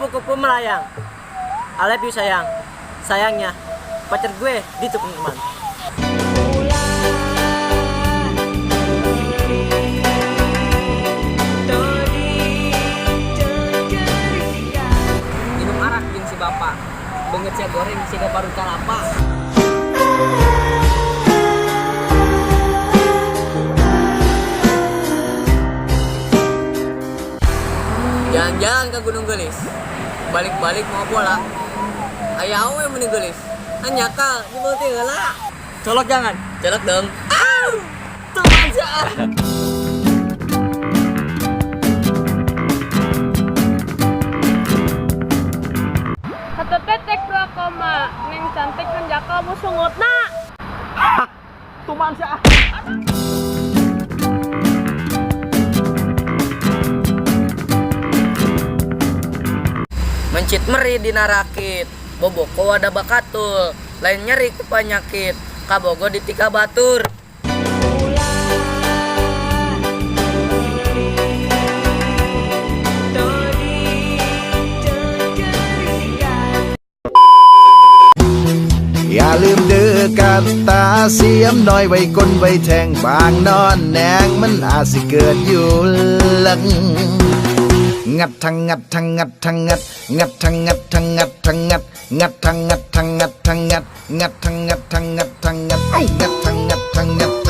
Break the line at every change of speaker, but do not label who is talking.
Kupu-kupu melayang. I love you sayang. Sayangnya, pacar gue ditukung teman.
Minum arak jeung si bapak. Beungeut sia goreng siga parut kalapa. Jalan-jalan ke Gunung Geulis. Balik-balik mau bola. Aya awe meni geulis. Nyakal di beuti heula.
Colok jangan.
Colok dong. Au! Tuh aja.
Kata tetek koma, neng cantik menjakal musungutna.
Tuman sih.
Mencit meri dina rakit, boboko wadah bakatul, lain nyeri ku panyakit, kabogo ditika batur.
อย่าลืมเดือกันตาเสียมน้อยไว้ก้นไว้แทงบางนอนแนงมันอาจสิเกิดอยู่หลังงัดทั้งงัดทั้งงัดทั้งงัดงัดทั้งงัดทั้งงัดทั้งงัดงัดทั้งงัดทั้งงัดทั้งงัดงัดทั้งงัดทั้งงัดทั้งงัดงัดทั้งงัดทั้งงัด